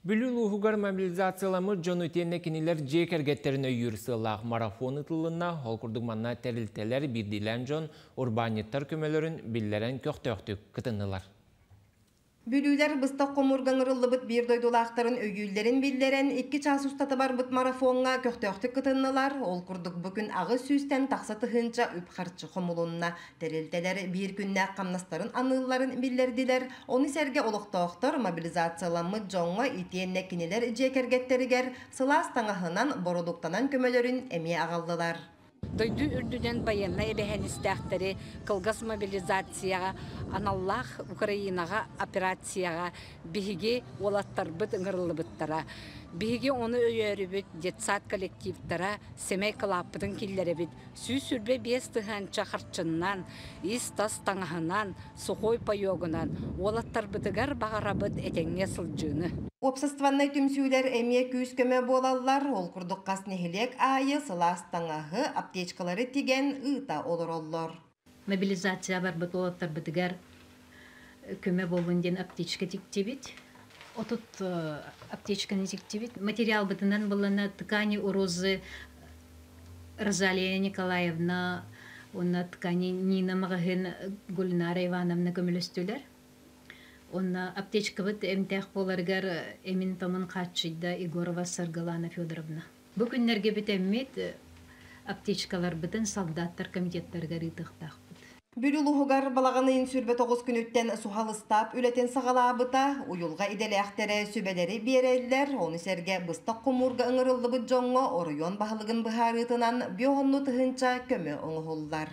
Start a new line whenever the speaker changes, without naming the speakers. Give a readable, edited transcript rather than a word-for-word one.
Бүлүү улууһугар мобилизацияламмыт дьону итиэннэ кинилэр дьиэ кэргэттэрин өйүүр сыаллаах марафон ыытылынна. Ол курдук манна тэрилтэлэр, биирдиилээн дьон, урбаанньыттар көмөлөрүн биллэрэн көхтөөхтүк кытыннылар.
Бүлүүлэр быстах хомуурга ыҥырыллыбыт биир дойдулаахтарын өйүүллэрин биллэрэн, 2 чаас устата барбыт марафоҥҥа көхтөөхтүк кытыннылар. Ол курдук бу күн 800-тэн тахса тыһыынча үп-харчы хомулунна. Тэрилтэлэр биир күннээх хамнастарын аныылларын биллэрдилэр. Ону сэргэ олохтоохтор мобилизацияламмыт дьоҥҥо итиэннэ кинилэр дьиэ кэргэттэригэр сылаас таҥаһынан, бородууктанан көмөлөрүн эмиэ аҕаллылар.
Дойду үрдүнэн байыаннай эбэһээһинэстээхтэри кылгас мобилизацияҕа аналлаах Украинаҕа операцияҕа биһиги уолаттарбыт ыҥырыллыбыттара. Биһиги ону өйөөрүбүт детсад коллективтара сэмэй кылааппытын киллэрэбит. 125 тыһыынча харчыннан, ис-тас таҥаһынан, сухой паёгунан уолаттарбытыгар баҕарабыт этэҥҥэ сылдьыыны.
Уопсастыбаннай түмсүүлэр эмиэ күүс-көмө буолаллар. Ол курдук хас нэһилиэк аайы сылаас таҥаһы, аптечкалары тигэн ыыта олороллор.
Мобилизация барбыт уолаттарбытыгар көмө буоллун диэн аптечка тиктибит. 30 аптечканы тиктибит. Материалбытынан булана ткани у Розы Розалия Николаевна уонна ткани Нина маҕаһыын Гульнара Ивановна көмөлөстүлэр. Онно аптечкабыт эмтээх буоларыгар эмин-томун хааччыйда Егорова Саргылана Федоровна. Бу күннэргэ бүтэммит аптечкаларбытын солдаттар комитеттарыгар ыытыахтаахпыт.
Бүлүү улууһугар балаҕан ыйын 29 күнүттэн суһал ыстаап үлэтин саҕалаабыта. Уйулҕа идэлээхтэрэ сүбэлэри биэрэллэр. Ону сэргэ быстах хомуурга ыҥырыллыбыт дьоҥҥо оройуон баһылыгын быһаарыытынан биоһонну тыһыынча көмө оҥоһуллар.